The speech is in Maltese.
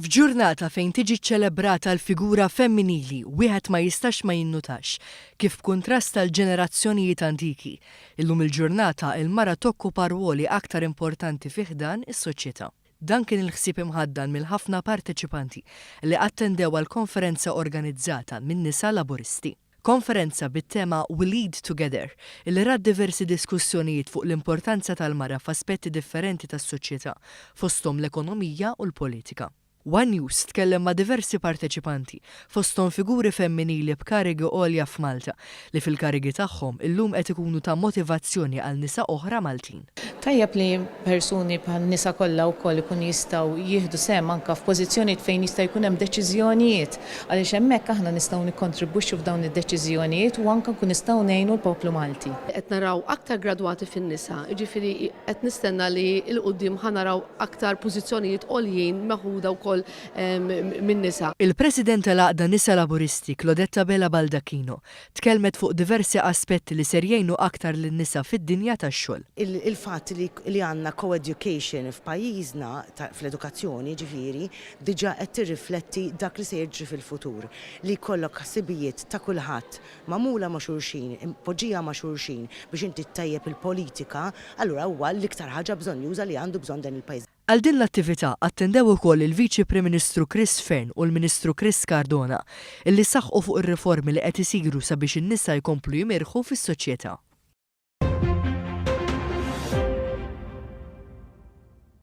F'ġurnata fejn tiġi ċċelebrata l-figura femminili wieħed ma jistax ma jinnutax kif b'kuntrast għall-ġenerazzjonijiet antiki, illum il-ġurnata il-mara tokkupa rwoli aktar importanti fi ħdan is-soċjetà. Dan kien il-ħsieb imħaddan mill-ħafna parteċipanti li attendew għall-konferenza organizzata min-Nisa Laburisti. Konferenza bit-tema We Lead Together, illi rat diversi diskussjonijiet fuq l-importanza tal-mara f'aspetti differenti tas-soċjetà, fosthom l-ekonomija u l-politika. One News tkellem ma' diversi parteċipanti, fosthom figuri femminili b'karigi għolja f'Malta, li fil-karigi tagħhom illum qed ikunu ta' motivazzjoni għal nisa oħra Maltin. Tajjeb li persuni bħal nisa kollha wkoll ikunu jistgħu jieħdu sehem anke f'pożizzjonijiet fejn jista' jkun hemm deċiżjonijiet għaliex hemmhekk aħna nistgħu nikkontribwixxu f'dawn id-deċiżjonijiet u anke nkunu nistgħu ngħinu l-poplu Malti. Qed naraw aktar gradwati fin-nisa, jiġifieri qed nistenna li 'l quddiem ħa naraw aktar pożizzjonijiet għoljin meħuda wkoll min-nisa. Il-President tal-Għaqda Nisa Laburisti, Claudette Abela Baldacchino, Tkellmet fuq diversi aspetti li ser jgħinu aktar lin-nisa fid-dinja tax-xogħol. Il-fatt li għandna co-education f'pajjiżna, fl-edukazzjoni ġifieri, diġà qed tirrifletti dak li se jiġri fil-futur. Li jkollok ħsibijiet ta' kulħadd magħmula ma' xulxin, impoġġija ma' xulxin biex inti ttejjeb il-politika, allura huwa l-iktar ħaġa bżonnjuża li għandu bżonn dan il-pajjiż. Għal din l-attività attendew ukoll il-Viċi Prim Ministru Chris Fearne u l-Ministru Chris Cardona, illi saħqu fuq ir-riformi li qed isiru sabiex in-nisa jkomplu jimirħu fis-soċjetà.